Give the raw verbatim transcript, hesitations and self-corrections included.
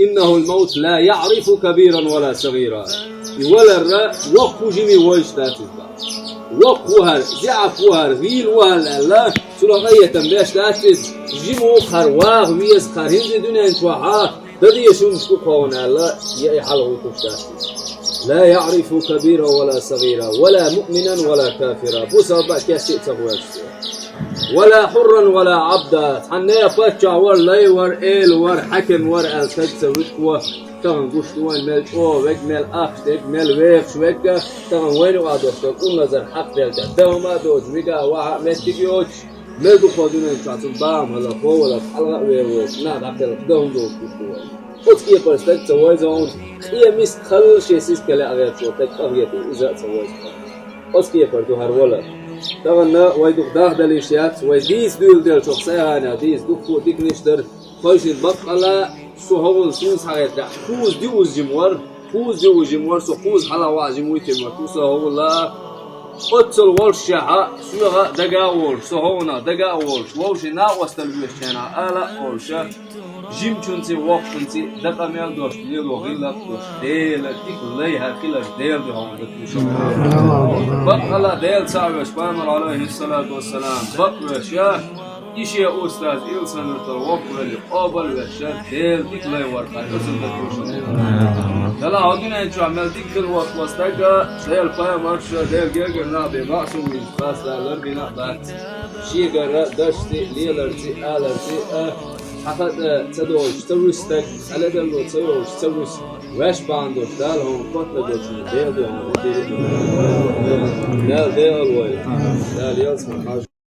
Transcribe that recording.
إنه الموت لا يعرف كبيرا ولا صغيرا. И валар воккхаву жимаву вайша дац иза. Воккха ву хӀара, заьӀап ву хӀара, гӀийла ву хӀара аьлла, цунах къахетам беш дац иза. Жима ву хӀара, ваха веза хӀара, хӀинца дуьнен чохь а дан дезаш хӀумнаш ду кхунна аьлла, я и хьалагӀовттуш дац иза. لا يعرف كبيرا ولا صغيرا ولا مؤمنا ولا كافرا. Бусалба а, керста а ца гӀоьртуш. ولا حرا ولا عبدا. Цхьанне а паччахь вара, лай вара, эла вара, хьаькам вара аьлла стаг ца вуьту вай. Тахана гуш ду вайна мел чӀогӀа верг, мел ахча дерг, мел вехаш верг, тахана вайна юкъахь долуш долу уллазар хьакхаделча, дан хӀума а доцуш, вига а, ваха а меттиг а йоцуш, мел дукха дуьнен чохь цунна бахам хилла, ховаллалц хьалха а вер волуш, нах дӀакхелха дан хӀума долуш гуш ду вайна. Оцу кепара стаг ца войза хьуна, къематдийнахь халла шен сиска лаьа гӀерташ волу стаг къахетам иза а ца войза хьуна. Оцу кепара ду хӀара валар. Тахана вай дукха дахдалийша яц, вай дийца дуьйладелчохь, сайн гӀанехь дийца дуккха а диканаш дара, тхойшинна баккъала, со хӀовлла суна схьахетарехь, кхузза диъаза жима вара, кхузза диъаза жима вара, со кхузза хьалха ваха жима вуй те ма ду со хӀовлла. Оццул волуш шехьа, соьга а дага а волуш, со хӀовллана дага а волуш, вовшийн накъосталла воьдучу хенахь ала а олуша, жимачунций, воккхачунций дакъа мел долуш, лело гӀиллакх а долуш, Делан дика лай хӀара хиларца Делан дуьхьа хьуна дан туьйсу. Баккъала Дела цхьаъ веш, пайхамар, алейхиссалату вассалам, бакъ веш, я, и шен устаз Илсхан-Юьртара воккхавелла къобал веш, я, Делан дика лай вар хьара, оцунна дан туьйсу. Дала хьо дуьнен чохь мел дика хила волуш волу стаг, Делан пайхамарша, Делан гергара нах бен маъсум винчу хастар лар бина а бац. Шегара дашций, леларций, аларций а, хьан хатӀа ца долуш ца вуьсу стаг, цхьа ледарло ца йолуш ца вуьсу, ваьш бахьана долуш Дала хьуна котта долчунна Дела дуьхьа хьуна дийриг. Дала Дела вай. Дала ялсаман хьажа.